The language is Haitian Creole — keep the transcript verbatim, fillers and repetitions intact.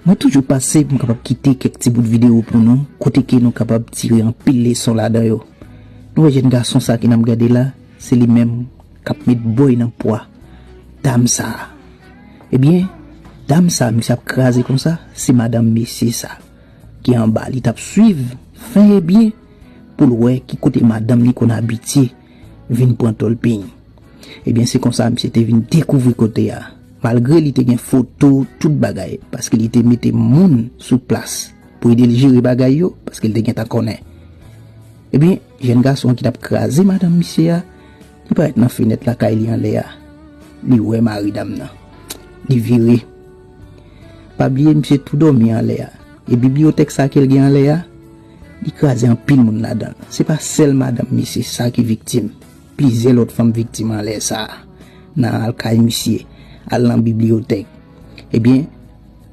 Mwen toujou pase pou m kapab kite kèk ti bout videyo pou nou, kote ke nou kapab tire anpil leson ladan yo. Nou wè jèn gason sa ke n ap gade la, se li menm k ap met bòy nan pwa dam sa a. Ebyen, dam sa a misye ap kraze konsa, se madanm mesye sa ki anba. Li t ap swiv fen e byen pou l wè ki kote madanm li konn abitye vin pran tòlpiny. Ebyen, se konsa misye te vin dekouvri kote a. Malgre li te gen foto, tout bagay, paske li te mete moun sou plas pou ede l jere bagay yo, paske li te gentan konnen. Ebyen, jèn gason an ki t ap kraze madanm misye a, li parèt nan fenèt lakay li anlè a. Li wè mari dam nan. Li vire. Pa bliye, misye tou dòmi anlè a. E bibliyotèk sa ke l gen anlè a, li kraze anpil moun ladan l. Se pa sèl madanm misye sa ki viktim. Plizyè lòt fanm viktim anlè sa a. Nan al kay misye, al nan bibliyotèk. Ebyen,